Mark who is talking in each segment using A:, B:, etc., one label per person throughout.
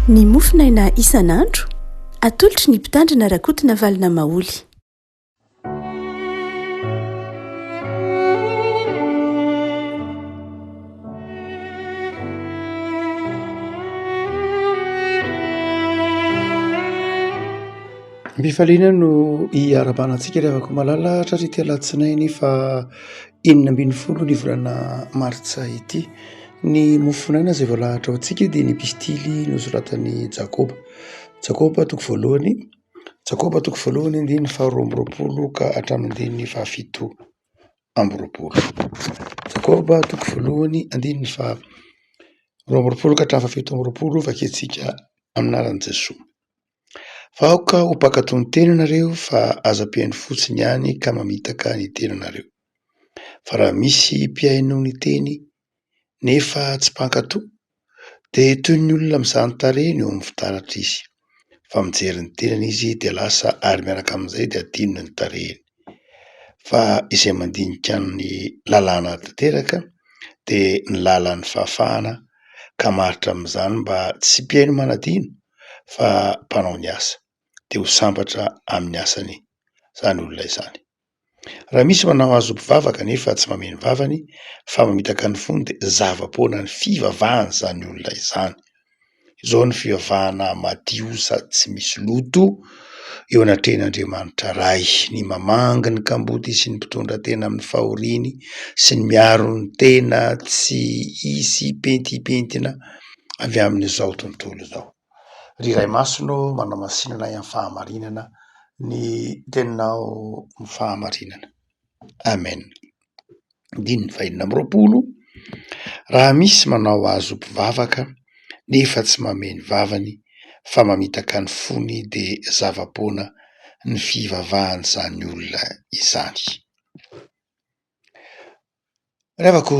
A: Ny mofonaina isan'andro, atolotry ny Mpitandrina Rakotonavalona Maholy.
B: Am-pifaliana no iarahabana antsika ry havako malala hatraty ity alatsinainy faha 16 ny volana martsa ity. Ny mofonaina izay voalahatra ho antsika dia ny epistily nosoratan'i Jakoba. Jakoba toko voalohany, Jakoba toko voalohany andininy faha 22 ka hatramin'ny andininy faha 27. Jakoba toko voalohany andininy faha 22 ka hatramin'ny faha 27 vakintsika amin'ny anaran'i Jesoa. Fa aoka ho mpankatò ny tenanareo fa aza mpihaino fotsiny ihany ka mamitaka ny tenanareo. Fa raha misy mpihaino ny teny nefa tsy mpankatò dia toy ny olona mizaha ny tarehiny eo amin'ny fitaratra izy. Fa mijery ny tenany izy dia lasa ary miaraka amin'izay dia adinony ny tarehiny. Fa izay mandinika ny lalàna tanteraka dia ny lalan'ny fahafahana ka maharitra amin'izany mba tsy mpihaino manadino fa mpanao ny asa, dia ho sambatra amin'ny asany izany olona izany. Raha misy manao azy ho mpivavaka nefa tsy mameno vavany fa mamitaka ny fony dia zava-poana ny fivavahany izany olona izany. Izao ny fivavahana madio sady tsy misy loto eo anatrehan'Andriamanitra Ray, ny mamangy ny kamboty sy ny mpitondra tena amin'ny fahoriany sy ny miaro ny tena tsy hisy pentipentina avy amin'izao tontolo izao. Ry Ray Masina ô, manamasina anay amin'ny fahamarinana ny teninao ny fahamarinana. Amen. Andininy fahenina amby roapolo, raha misy manao azy ho mpivavaka nefa tsy mamehy ny vavany fa mamitaka ny fony dia zava-poana ny fivavahan'izany olona izany. Ry havako,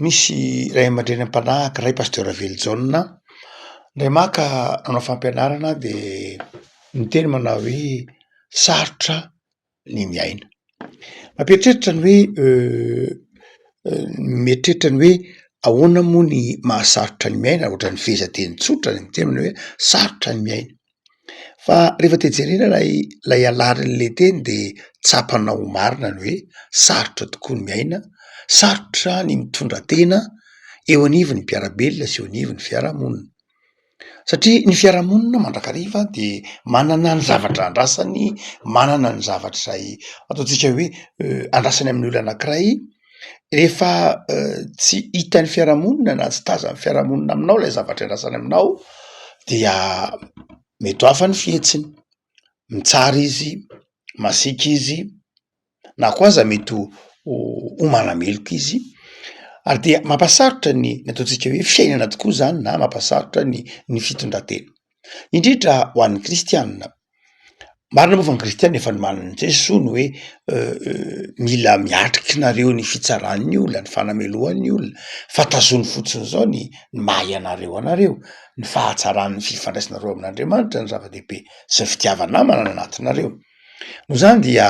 B: misy ray aman-dreny am-panahy anankiray Pasteur Velojaona, indray maka nanao fampianarana de niteny manao hoe sarotra ny miaina. Mampieritreritra ny hoe mieritreritra ny hoe ahoana moa ny mahasarotra ny miaina, ohatran'ny fehezanteny tsotra ny miteny hoe sarotra ny miaina. Fa rehefa te jerena ilay ilay alarin'le teny de tsapanao ho marina ny hoe sarotra tokoa ny miaina, sarotra ny mitondra tena eo anivon'ny mpiara-belona sy eo anivon'ny fiarahamonina. Satria ny fiarahamonina mandrakariva de manana ny zavatra andrasany, manana ny zavatra izay ataontsika hoe andrasany amin'ny olona anankiray, rehefa tsy hitan'ny fiarahamonina na tsy tazan'ny fiarahamonina aminao ilay zavatra iandrasany aminao dia mety ho hafa ny fihetsiny, mitsara izy, masiaka izy, na koa aza mety ho ho manameloka izy ary dia mampasarotra ny ny ataontsika hoe fiainana tokoa zany na mampasarotra ny ny fitondran-tena, indrindra ho an'ny kristianina. Marina moa fa ny kristianina efa nomanin'i Jesoa ny hoe mila miatriky nareo ny fitsaran'ny olona, ny fanamelohan'ny olona fa tazony fotsiny zao ny ny maha ianareo anareo, ny fahatsaran'ny fifandraisanareo amin'Andriamanitra no zava-dehibe sy ny fitiava-namana any anatinareo. Noho izany dia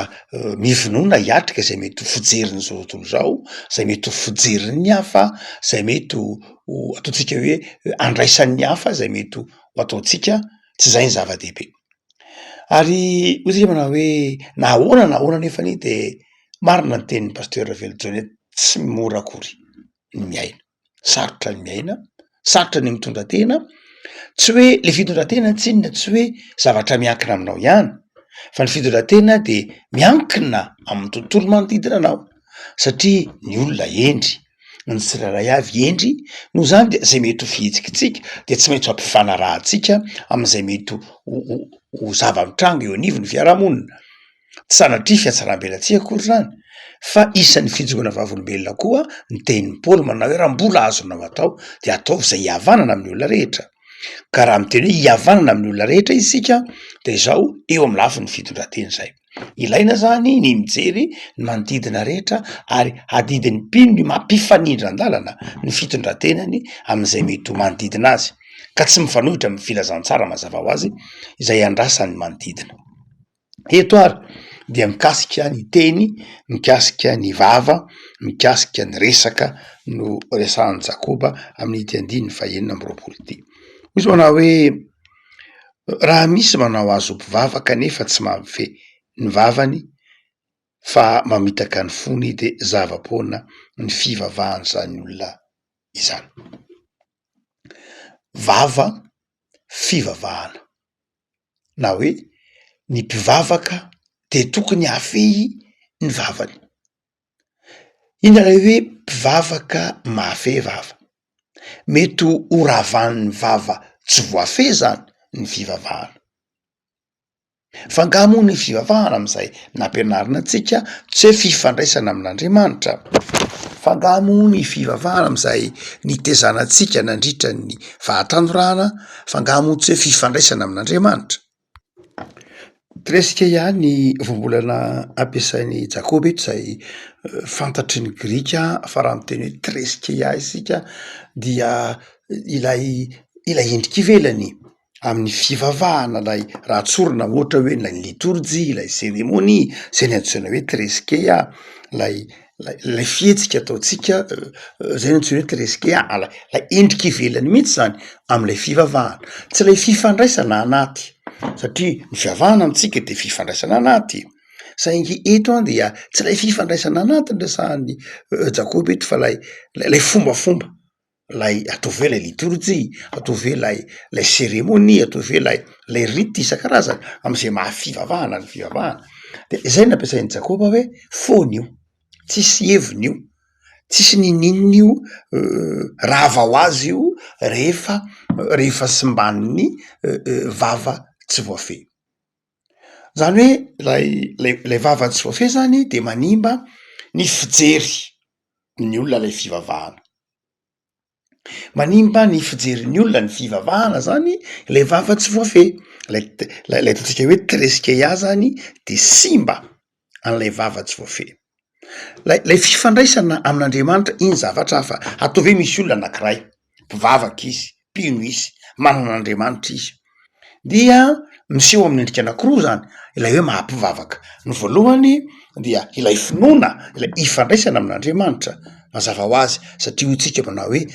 B: mivonona hiatrika izay mety ho fijerin'izao tontolo izao, izay mety ho fijerin'ny hafa, izay mety ho ho ataontsika hoe andraisan'ny hafa izay mety ho ataontsika, tsy izay ny zava-dehibe. Ary hoy isika manao hoe na ahoana na ahoana anefa anie de marina ny tenin'ny pasteur Ravelojaona hoe tsy mora akory ny miaina. Sarotra ny miaina, sarotra ny mitondra tena, tsy hoe le fitondran-tena tsinona tsy hoe zavatra miankina aminao ihany fa ny fitondran-tena de miankina amin'ny tontolo manodidina anao satria ny olona hendry, ny tsirairay avy hendry, noho izany de zay mety ho fihetsikitsika de tsy maintsy ho ampifanarahantsika am'zay mety ho ho zava-mitranga eo anivon'ny fiarahamonina. Tsy sanatria fihatsaram-belatsihy akory izany fa isan'ny fijoroana vavolombelona koa ny tenin'i Paoly manao hoe raha mbola azonao atao dia ataovy izay hihavanana amin'ny olona rehetra. Ka raha miteny hoe hihavanana amin'ny olona rehetra isika dia izao eo amin'ny lafiny fitondran-tena izay. Ilaina izany ny mijery ny manodidina rehetra ary adidin'ny mpino ny mampifanindran-dalana ny fitondran-tenany amin'izay mety ho manodidina azy ka tsy mifanohitra amin'ny filazantsara mazava ho azy izay andrasan'ny manodidina. Eto ary dia mikasika ny teny, mikasika ny vava, mikasika ny resaka no resahan'i Jakoba amin'ity andininy fahenina amby roapolo ity. Misy manao hoe raha misy manao azy ho mpivavaka nefa tsy mahafehy ny vavany fa mamitaka ny fony de zava-poana ny fivavahan'izany olona izany. Vava fivavahana na hoe ny mpivavaka de tokony hahafehy ny vavany. Inona ilay hoe mpivavaka mahafehy vava? Mety ho ravan'ny vava tsy voafehy zany ny fivavahana. Fa angaha moa ny fivavahana amin'izay nampianarina antsika tsy hoe fifandraisana amin'Andriamanitra? Fa angaha moa ny fivavahana amin'izay nitezana antsika nandritra ny fahatanorana, fa angaha moa tsy hoe fifandraisana amin'Andriamanitra? Tresika ihany ny voambolana ampiasain'i Jakoba eto izay fantatry ny grika fa raha miteny hoe tresikeia isika dia ilay ilay endrika ivelany amin'ny fivavahana ilay raha tsorina ohatra hoe ilay litorjia, ilay seremonia zay ny antsoina hoe tresikeia, ilay lay fihetsika ataontsika zay no antsoina hoe tresikeia, lay endrika ivelany mihitsy zany am'lay fivavahana, tsy lay fifandraisana anaty satria ny fivavahana amintsika de fifandraisana anaty saingy eto an dia tsy lay fifandraisana anaty no resahan'i Jakoba eto fa lay lay fombafomba. lay ataovy hoe lay litorjia, ataovy hoe lay lay seremonia, ataovy hoe lay lay rite isan-karazany am'zay maha fivavahana ny fivavahana, de zay no nampiasain'i Jakoba hoe foana io, tsisy heviny io, tsisy ninoninona io, rava ho azy io rehefa rehefa simban'ny vava tsy voafehy. Zany hoe lay lay lay vava tsy voafehy zany de manimba ny fijery ny olona ilay fivavahana. Manimba ny fijerin'ny olona ny fivavahana zany ilay vava tsy voafehy, lay lay ataontsika hoe treskeia zany de simba an'ilay vava tsy voafehy. Lay lay fifandraisana amin'Andriamanitra iny zavatra hafa, ataovy hoe misy olona anakiray mpivavaka izy, mpino izy, manana an'Andriamanitra izy, dia miseho amin'ny endrika anakiroa zany ilay hoe maha mpivavaka, ny voalohany dia ilay finoana, ilay ifandraisana amin'Andriamanitra, mazava ho azy satria hoy tsika manao hoe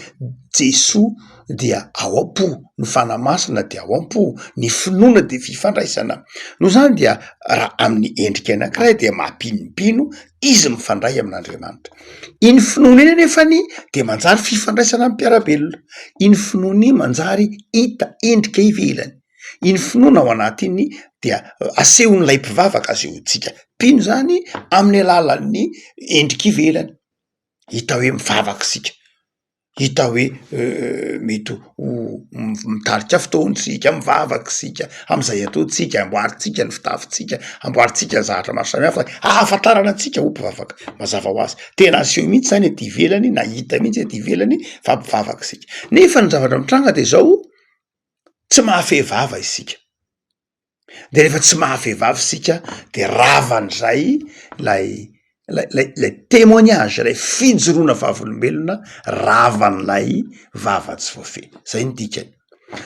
B: Jesoa dia ao am-po, ny fanahy masina dia ao am-po, ny finoana dia fifandraisana, noho izany dia raha amin'ny endrika anakiray dia mampinompino izy mifandray amin'Andriamanitra. Iny finoana iny anefany de manjary fifandraisana amin'ny mpiara-belona, iny finoana iny manjary hita endrika ivelany, iny finoana ao anaty iny dia asehon'ilay mpivavaka, asehontsika mpino zany amin'ny alalan'ny endrika ivelany, hita hoe mivavaka isika. Hita hoe mety ho mitarika fotoana isika, mivavaka isika am'zay ataontsika, amboarintsika ny fitafintsika, amboarintsika ny zavatra maro samihafa ahafantarana antsika ho mpivavaka, mazava ho azy, tena aseho mihitsy zany aty ivelany na hita mihitsy aty ivelany fa mpivavaka isika, nefa ny zavatra mitranga de zao, tsy mahafehy vava isika. De rehefa tsy mahafehy vava isika de ravan'izay lay lay lay lay témoignage, lay fijoroana vavolombelona ravan'ilay vava tsy voafehy, zay ny dikany,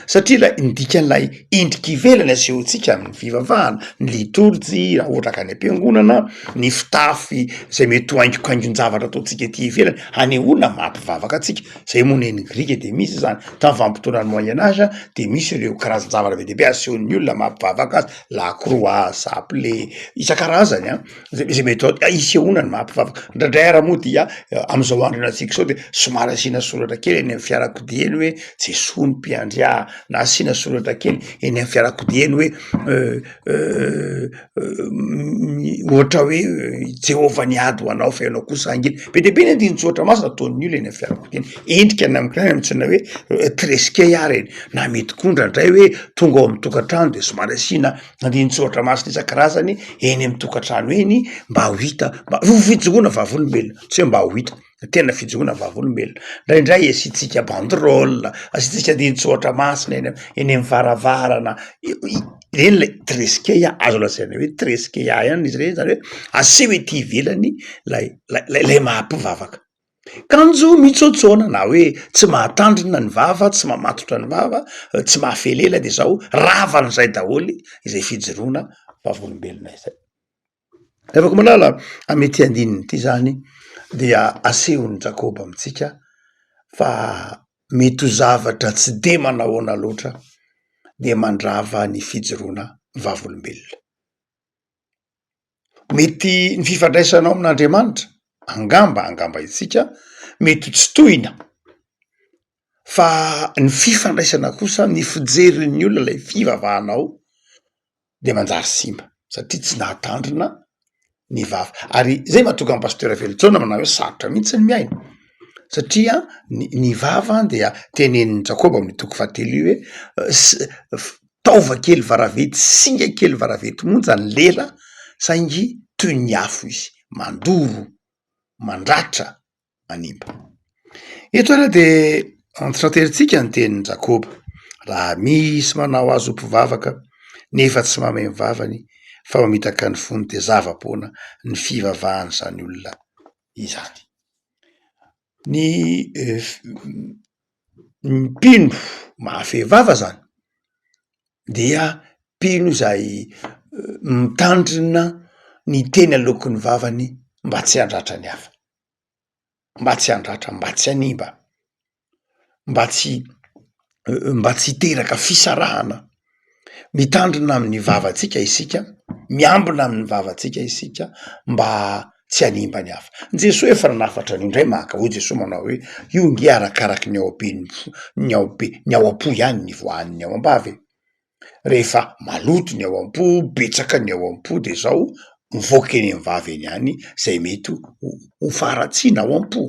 B: satria lay ny dikan'ilay endrika ivelany asehontsika amin'ny fivavahana, ny litorjy raha ohatra ka any am-piangonana, ny fitafy zay mety ho haingokaingon-javatra ataontsika ety ivelany hanehoana maha mpivavaka antsika, Zay moa ny an'ny grika de misy zany, tamin'ny vanim-potoanan'ny moyen age de misy ireo karazan-javatra be dia be asehon'ny olona mampivavaka azy, lakroa, sapile, isan-karazany an, zay zay mety ho isehoana ny maha mpivavaka, indraindray ara moa dia am'zao andro iainantsika zao de somary asiana soratra kely eny am'fiarakodia eny hoe Jesoa no mpiandry ahy, na asiana soratra kely eny am'fiarakodia eny hoe Ohatra hoe Jehovah niady ho anao fa ianao kosa hangina. Be dia be ny andinin-tsoratra masina ataon'ny olona eny amin'ny fiarakodia eny. Endrika na amin'ny antsoina hoe tresquet ary e, na mety koa indraindray hoe tonga ao amin'ny tokantrano de somary asiana andinin-tsoratra masina isan-karazany eny amin'ny tokantrano eny mba ho hita, mba ho fijoroana vavolombelona, tsy hoe mba ho hita. Tena fijoroana vavolombelona. Indraindray asiantsika banderole, asiantsika andinin-tsoratra masina eny eny amin'ny varavarana, ireny le tresquet azo lazaina hoe tresquet ihany izy ireny zany hoe aseho ety ivelany lay lay lay maha mpivavaka. Kanjo mitsôtsôna na hoe tsy mahatandrina ny vava, tsy mamatotra ny vava, tsy mahafehy lela de zao ravan'izay daholo izay fijoroana vavolombelona izay. Revako malala, amin'ity andininy ity zany dia asehon'i Jakoba amintsika fa. Mety ho zavatra tsy de manahoana loatra dia mandrava ny fijoroana vavolombelona. Mety ny fifandraisanao amin'Andriamanitra, angamba, angamba isika mety ho tsy tohina fa ny fifandraisana kosa, ny fijerin'ny olona ilay fivavahanao de manjary simba satria tsy nahatandrina ny vava, ary zay mahatonga an'i pasitera Velonjaona manao hoe sarotra mihitsy ny miaina satria ny ny vava dia tenenin'i Jakoba amin'ny toko fahatelo io hoe s- f- taova kely varavety, singa kely varavety monja ny lela saingy toy ny afo izy, mandoro, mandratra. manimba. Eto ary de antitranterintsika ny tenin'i Jakoba, raha misy manao azy ho mpivavaka nefa tsy mamehy ny vavany fa mamitaka ny fony de zava-poana ny fivavahan'izany olona izany. Ny ny mpino mahafehy vava zany dia mpino izay mitandrina ny teny aloaky ny vavany mba tsy handratra ny hafa. Mba tsy handratra, mba tsy hanimba, mba tsy mba tsy hiteraka fisarahana. Mitandrina amin'ny vavantsika isika, miambina amin'ny vavantsika isika mba tsy hanimba ny hafa. Jesoa efa nanafatra an'io indray maka, hoy Jesoa manao hoe io nge arakaraky ny ao am-pen'ny fo, ny ao be, ny ao am-po ihany ny ivoahan'ny ao am-bava e. Rehefa maloto ny ao am-po, betsaka ny ao am-po de zao mivoaka eny am' vava eny ihany zay mety ho faharatsiana ao am-po.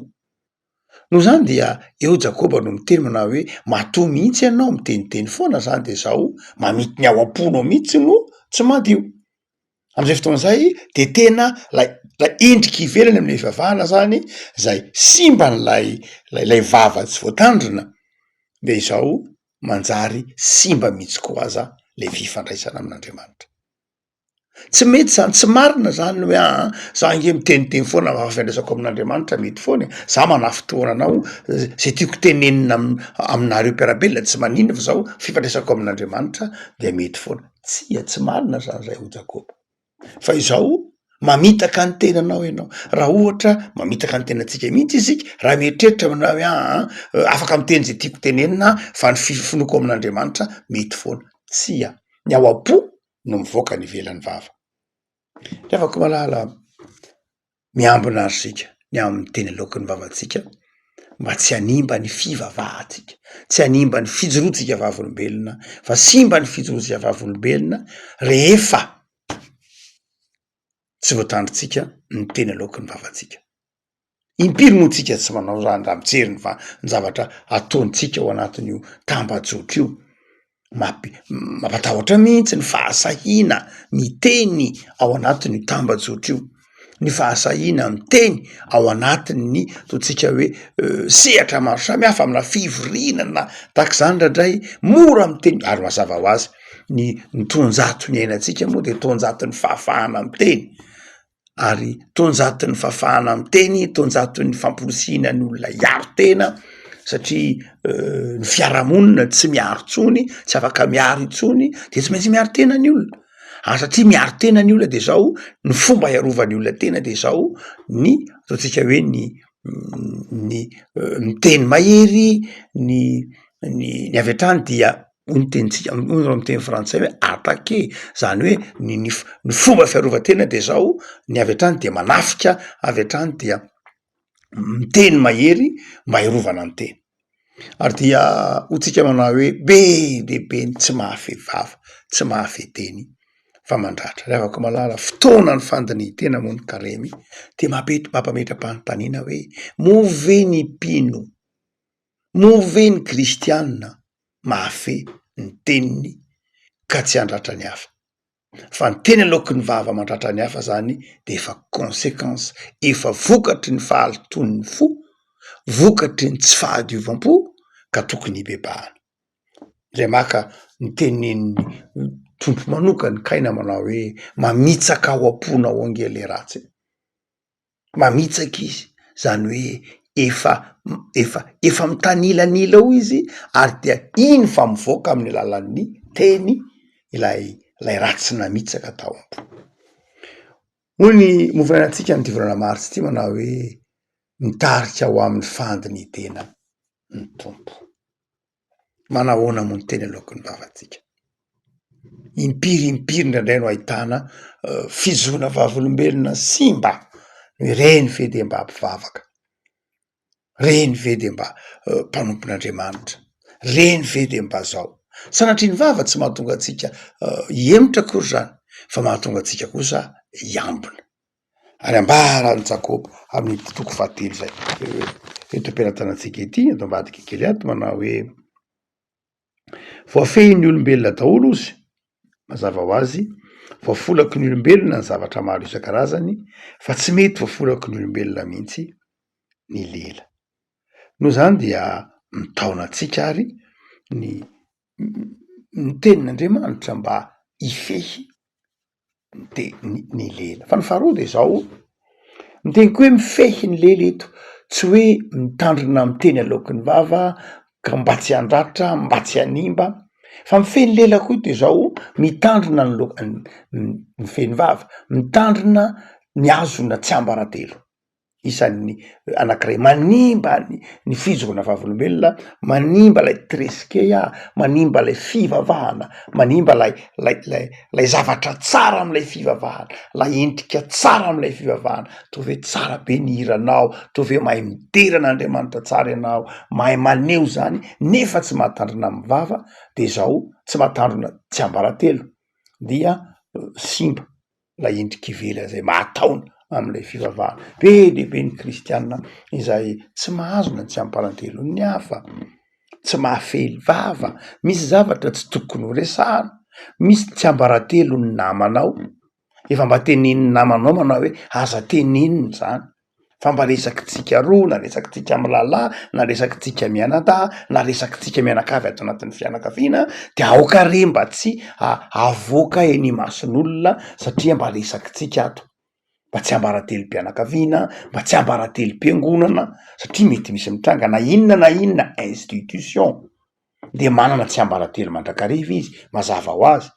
B: Noho izany dia eo Jakoba no miteny manao hoe matoa mihitsy ianao miteniteny foana zany de zao mamity ny ao am-ponao mihitsy no tsy madio. Am'zay fotoana zay de tena lay lay endriky ivelany amin'le fivavahana zany zay simban'lay lay lay vava tsy voatandrina de izao manjary simba mihitsy koa aza le fifandraisana amin'Andriamanitra. Tsy mety zany, tsy marina zany ny hoe aa za nge miteniteny foana fa fifandraisako amin'Andriamanitra mety foana e, za manafintohina anao zay tiako tenenina am- aminareo mpiara-belona tsy maninona fa zaho fifandraisako amin'Andriamanitra de mety foana. Tsia, tsy marina zany zay hoy Jakoba. Fa izao, mamitaka ny tenanao ianao, raha ohatra mamitaka ny tenantsika mihitsy isika raha mieritreritra manao hoe aa afaka miteny zay tiako tenenina aho fa ny fi- finoako amin'Andriamanitra mety foana, tsia, ny ao am-po no mivoaka any ivelan'ny vava. Ry havako malala, miambina ary isika ny amin'ny teny aloaky ny vavantsika mba tsy hanimba ny fivavahantsika, tsy hanimba ny fijoroantsika vavolombelona fa simba ny fijoroantsika vavolombelona rehefa tsy voatandrintsika ny teny aloaky ny vavantsika. Impiry moa tsika tsy manao zany raha mijery ny va- ny zavatra ataontsika ao anatin'io tambajotra io, mampi- mampatahotra mihitsy ny fahasahiana miteny ao anatin'io tambajotra io, ny fahasahiana miteny ao anatin'ny ataontsika hoe sehatra maro samihafa amina fivoriana na tahak'izany indraindray mora miteny ary mazava ho azy ny ny taonjato niainantsika moa de taonjaton'ny fahafahana miteny. ary taonjaton'ny fahafahana miteny, taonjaton'ny famporisihina ny olona hiaro tena satria ny fiarahamonina tsy miaro intsony, tsy afaka miaro intsony de tsy maintsy miaro tena ny olona, ary satria miaro tena ny olona de zao ny fomba hiarovan'ny olona tena de zao ny ataontsika hoe ny ny miteny mahery, ny ny ny avy hatrany dia hoy ny tenintsika hoy ny amy teny frantsay hoe attaquer, zany hoe ny ny ny fomba fiarovan-tena de zao, ny avy hatrany de manafika, avy hatrany dia miteny mahery mba hiarovana ny tena, ary dia hoy tsika manao hoe be de be ny tsy mahafehy vava, tsy mahafehy teny fa mandratra. Ry havako malala, fotoana ny fandinihin-tena moa ny karemy de mampet- mampametra-panontaniana hoe moa ve ny mpino Moa ve ny kristiana mahafehy ny teniny ka tsy handratra ny hafa? Fa ny teny aloaky ny vava mandratra ny hafa zany de efa consequence, efa vokatry ny fahalotoan'ny fo, vokatry ny tsy fahadiovam-po ka tokony hibebahana. Ndray maka ny tenin'ny Tompo manokany kaina manao hoe mamitsaka ao am-ponao ao nge le ratsy e. Mamitsaka izy, zany hoe efa efa efa mitanilanila ao izy ary dia iny fa mivoaka amin'ny alalan'ny teny ilay ilay ratsy namitsaka tao am-po. Hoy ny mofonainantsika amin'ity volana martsa ity manao hoe mitarika ho amin'ny fandinitena ny Tompo. Manahoana moa ny teny aloaky ny vavantsika? Impiry impiry indraindray no ahitana fizoana vavolombelona simba, ireny ve de mba mpivavaka, reny ve de mba mpanompon'Andriamanitra, reny ve de mba zao. Sanatria ny vava tsy mahatonga antsika hihemotra akory zany fa mahatonga antsika kosa hiambina. Ary ambaran'i Jakoba amin'ity toko fahatelo izay eto am-pelatanantsika ity, ato ambadika kely ato manao hoe: voafehin'ny olombelona daholo ozy, mazava ho azy, voafolaky ny olombelona ny zavatra maro isan-karazany fa tsy mety voafolaky ny olombelona mihitsy ny lela. Noho izany dia mitaona antsika ary ny ny tenin'Andriamanitra mba hifehy de ny lela. Fa ny faharoa de zao, ny teniko hoe mifehy ny lela eto, tsy hoe mitandrina miteny aloaky ny vava ka mba tsy handratra, mba tsy hanimba, fa mifehy ny lela koa de zao mitandrina ny loa- mifehy ny vava, mitandrina ny hazona tsiambaratelo. isan'ny anakiray manimba ny ny fijoroana vavolombelona, manimba lay tresikeha, manimba lay fivavahana, manimba lay lay lay lay zavatra tsara am'lay fivavahana, lay endrika tsara am'lay fivavahana, ataovy hoe tsara be ny hiranao, ataovy hoe mahay midera an'Andriamanitra tsara ianao, mahay maneho zany nefa tsy mahatandrina amin'ny vava de zao tsy mahatandrina tsiambaratelo dia simba. ilay endrika ivelany izay mahataona amin'ilay fivavahana. Be dia be ny kristiana izay tsy mahazo na tsy ampanan-telon'ny hafa, tsy mahafehy vava, misy zavatra tsy tokony ho resahana, misy tsiambaratelon'ny namanao, efa mba tenenin'ny namanao manao hoe aza tenenina izany. Fa mba resakitsika roa na resakitsika mirahalahy na resakitsika mianadahy na resakitsika mianakavy ato anatin'ny fianakaviana de aoka re mba tsy avoaka eny imason'olona satria mba resakitsika ato, mba tsiambaratelom-pianakaviana, mba tsiambaratelom-piangonana satria mety misy mitranga na inona na inona institution. de manana tsiambaratelo mandrakariva izy, mazava ho azy,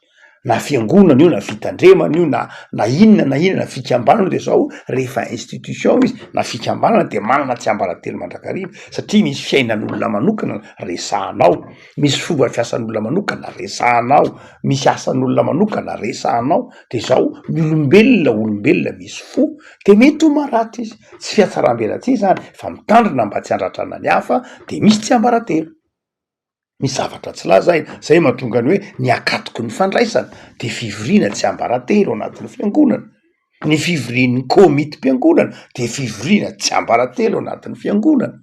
B: na fiangonana io na fitandremana io na na inona na inona na fikambanana io de zao rehefa institution izy na fikambanana de manana tsiambaratelo mandrakariva satria misy fiainan'olona manokana resahanao, misy fomba fiasan'olona manokana resahanao, misy asan'olona manokana resahanao, de zao ny olombelona olombelona misy fo de mety ho maratra izy, tsy fihatsaram-belatsihy zany fa mitandrina mba tsy handratrana ny hafa de misy tsiambaratelo. Misy zavatra tsy lazaina, zay mahatonga ny hoe ny akatoky ny fandraisana de fivoriana tsiambaratelo anatin'ny fiangonana, ny fivorian'ny komitim-piangonana de fivoriana tsiambaratelo anatin'ny fiangonana,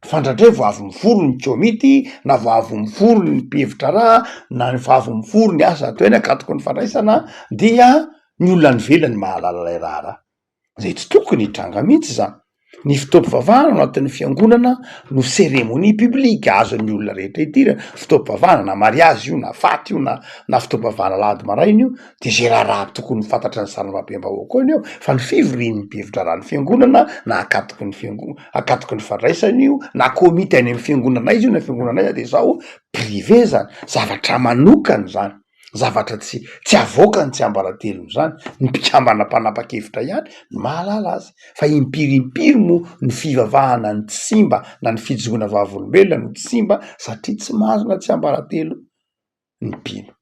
B: fa ndraindray vao avy mivory ny komity na vao avy mivory ny mpihevitra raha na vao avy mivory ny asa atao hoe ny akatoky ny fandraisana dia ny olona any ivelany mahalala ilay raharaha. Zay tsy tokony hitranga mihitsy zany. Ny fotoam-pivavahana ao anatin'ny fiangonana no cérémonie publique azon'ny olona rehetra idirana, fotoam-pivavahana na mariazy io na faty io na na fotoam-pivavahana alahady maraina io de zay raharaha tokony ho fantatry ny sarambabem-bahoaka eo ny eo fa ny fivorian'ny mpihevi-draharahan'ny fiangonana na akatoky ny fiango- akatoky ny fandraisana io na komity any amin'ny fiangonana aiza io na fiangonana aiza de zao privé zany, zavatra manokana zany. Zavatra tsy tsy avoaka ny tsiambaratelony zany, ny mpikambana mpanapa-kevitra ihany no mahalala azy, fa impiry impiry moa ny fivavahana no tsy simba na ny fijoroana vavolombelona no tsy simba satria tsy mahazo na tsiambaratelo ny mpino,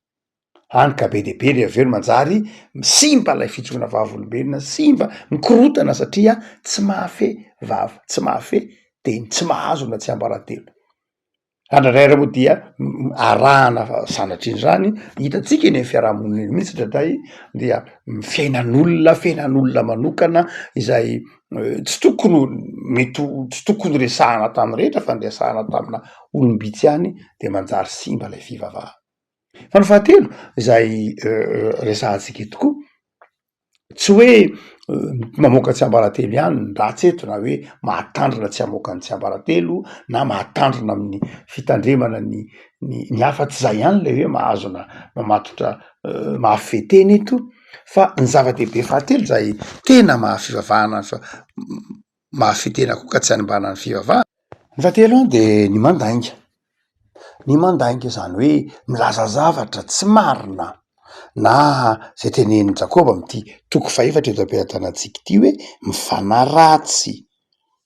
B: hany ka be dia be le avy eo no manjary simba lay fijoroana vavolombelona, simba, mikorotana satria tsy mahafehy vava, tsy mahafehy teny, tsy mahazo na tsiambaratelo. Indraindray ary moa dia arahana sanatria an'izany, hitantsika eny amin'ny fiarahamonina eny mihitsy indraindray dia fiainan'olona, fiainan'olona manokana izay tsy tokony ho mety ho tsy tokony horesahana tamin'ny rehetra fa noresahana tamina olom-bitsy ihany de manjary simba lay fivavahana. Fa ny fahatelo izay resahantsika eto koa Tsy hoe mamoaka tsiambaratelo ihany ny ratsy eto na hoe mahatandrina tsy hamoaka ny tsiambaratelo na mahatandrina amin'ny fitandremana ny ny ny hafa, tsy zay ihany le hoe mahazo na mamatotra mahafehy tena eto fa ny zava-dehibe fahatelo zay tena maha fivavahana fa mahafehy tena koa ka tsy hanimbana ny fivavahana. Ny fahatelo an de ny mandainga, ny mandainga zany hoe milaza zavatra tsy marina na zay tenenin'i Jakoba amin'ity toko fahefatra eto am-pelatanantsika ity hoe mifanaratsy.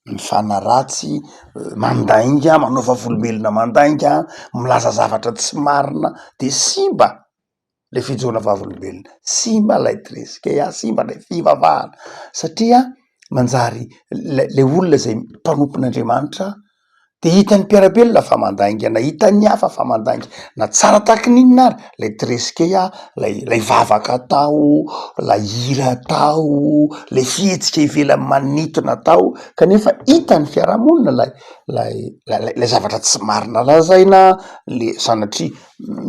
B: Mifanaratsy, mandainga, manao vavolombelona mandainga, milaza zavatra tsy marina de simba le fijoroana vavolombelona, simba lay tresikeha, simba lay fivavahana satria manjary lay le olona zay mpanompon'Andriamanitra de hitan'ny mpiara-belona fa mandainga, na hitan'ny hafa fa mandainga, na tsara tahaky ny inona ary lay tresikeha, lay lay vavaka atao, lay hira atao, lay fihetsika ivelany manintona atao, kanefa hitan'ny fiarahamonina lay lay lay lay zavatra tsy marina lazaina, le sanatria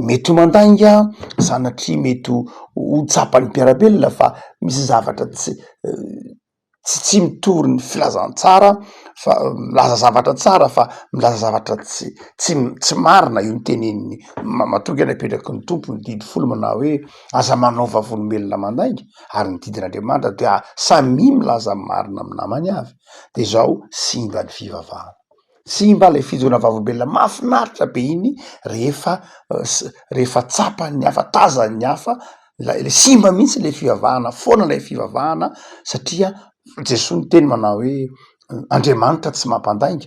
B: mety ho mandainga, sanatria mety ho ho tsapan'ny mpiara-belona fa misy zavatra tsy tsy tsy mitory ny filazantsara fa milaza zavatra tsara fa milaza zavatra tsy tsy tsy marina io ny teneniny matoa nge napetraky ny Tompo ny didy folo manao hoe aza manao vavolombelona mandainga ary ny didin'Andriamanitra dia samia milaza ny marina amin'ny namany avy de zao simba ny fivavahana. Simba ilay fijoroana vavolombelona mahafinaritra be iny rehefa rehefa tsapan'ny hafa, tazan'ny hafa, ilay simba mihitsy ilay fivavahana, foana ilay fivavahana satria Jesoa niteny manao hoe Andriamanitra tsy mampandainga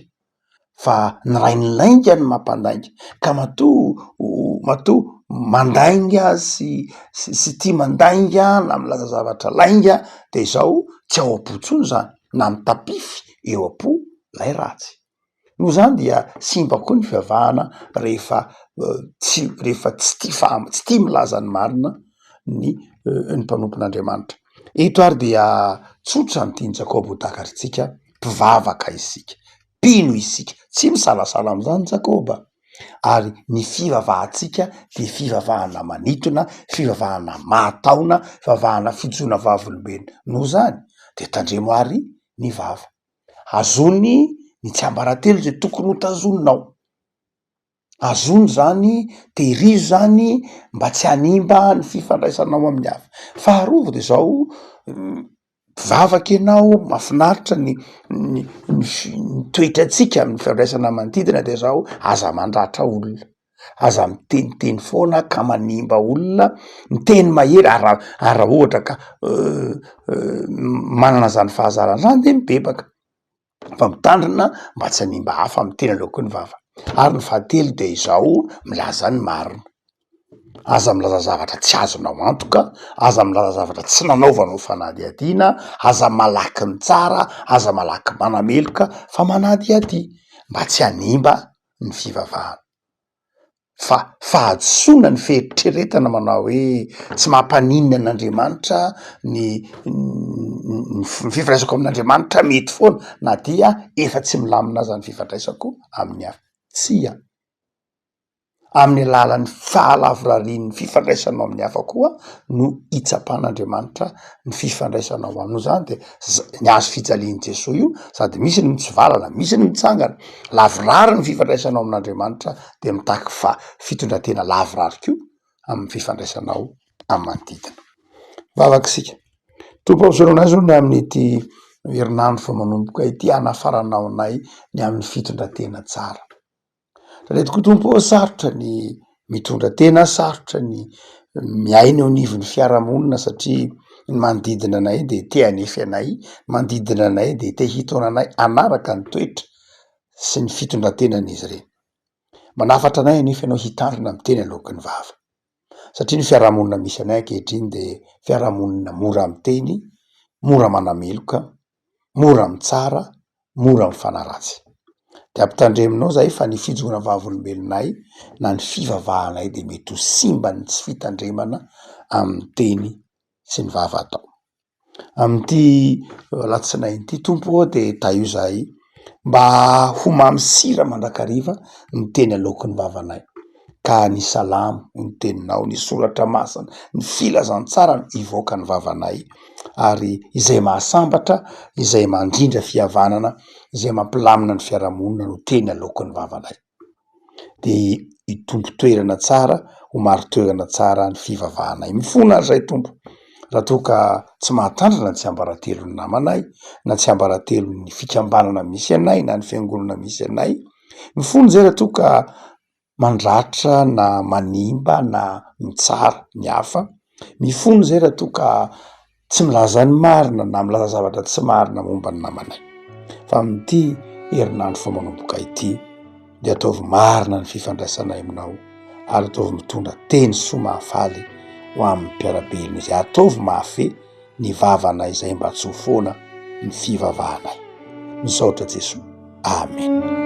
B: fa ny rain'ny lainga no mampandainga ka matoa matoa mandainga sy sy tia mandainga na milaza zavatra lainga de izao tsy ao am-po intsony zany na mitapify eo am-po lay ratsy. Noho izany dia simba koa ny fivavahana rehefa tsy rehefa tsy tia faha- tsy tia milaza ny marina ny ny mpanompon'Andriamanitra. Eto ary dia tsotra ny tian'i Jakoba ho takatritsika, mpivavaka isika, mpino isika, tsy misalasala amin'izany Jakoba, ary ny fivavahantsika dia fivavahana manintona, fivavahana mahataona, fivavahana fijoroana vavolombelona. Noho izany de tandremo ary ny vava. Azony ny tsiambaratelo zay tokony ho tazoninao, azony zany, tehirizo zany mba tsy hanimba ny fifandraisanao amin'ny hafa. Faharoa de zao, mpivavaka ianao, mahafinaritra ny ny ny fi- ny toetrantsika amin'ny fifandraisana manodidina de zao, aza mandratra olona. Aza miteniteny foana ka manimba olona, miteny mahery ary raha ary raha ohatra ka manana zany fahazarana zany de mibebaka fa mitandrina mba tsy hanimba hafa amy teny aloaky ny vava. Ary ny fahatelo de izao, milaza ny marina, aza milaza zavatra tsy azonao antoka, aza milaza zavatra tsy nanaovanao fanadihadiana, aza malaky mitsara, aza malaky manameloka fa manadihadiha mba tsy hanimba ny fivavahana fa fahadisoana ny fieritreretana manao hoe tsy mampaninona an'Andriamanitra ny ny fifandraisako amin'Andriamanitra mety foana na dia efa tsy milamina aza ny fifandraisako amin'ny hafa, tsia. Amin'ny alalan'ny fahalavorarian'ny fifandraisanao amin'ny hafa koa no hitsapan'Andriamanitra ny fifandraisanao aminy. Noho izany de ny hazo fijalian'i Jesoa io sady misy ny mitsivalana, misy ny mitsangana, lavorary ny fifandraisanao amin'Andriamanitra de mitaky fa- fitondran-tena lavorary koa amin'ny fifandraisanao amin'ny manodidina. Vavaka isika. Tompo ô, misaotra anay zao ny amin'ity herinandro vao manomboka ity hanafaranao anay ny amin'ny fitondran-tena tsara. Tadidio koa Tompo ô, sarotra ny mitondra tena, sarotra ny miaina eo anivon'ny fiarahamonina satria ny manodidina anay de te hanefy anay, ny manodidina anay de te hitaona anay hanaraka ny toetra sy ny fitondran-tenan'izy ireny. Manafatra anay anefa ianao hitandrina ny teny aloaky ny vava satria ny fiarahamonina misy anay ankehitriny de fiarahamonina mora miteny, mora manameloka, mora mitsara, mora mifanaratsy. De ampitandreminao zahay fa ny fijoroana vavolombelonay na ny fivavahanay de mety ho simban'ny tsy fitandremana amin'ny teny sy ny vava atao. Amin'ity alatsinainy ity Tompo ô de tahio zahay mba ho mamy sira mandrakariva ny teny aloaky ny vavanay ka ny salamo, ny teninao, ny soratra masina, ny filazantsara no hivoaka ny vavanay ary izay mahasambatra, izay mandrindra fihavanana, izay mampilamina ny fiarahamonina no teny aloaky ny vavanay. De hitombo toerana tsara, ho marin-toerana tsara ny fivavahanay. Mifona ary zay Tompo raha toa ka tsy mahatandrina ny tsiambaratelon'ny namanay na tsiambaratelon'ny fikambanana misy anay na ny fiangonana misy anay. Mifona zay raha toa ka mandratra na manimba na mitsara ny hafa, mifono zay raha toa ka tsy milaza ny marina na milaza zavatra tsy marina momba ny namanay. Fa amin'ity herinandro vao manomboka ity dia ataovy marina ny fifandraisanay aminao ary ataovy mitondra teny soa mahafaly ho amin'ny mpiara-belona izay ataovy mahafehy ny vavanay izay mba tsy ho foana ny fivavahanay. Misaotra Jesoa. Amen.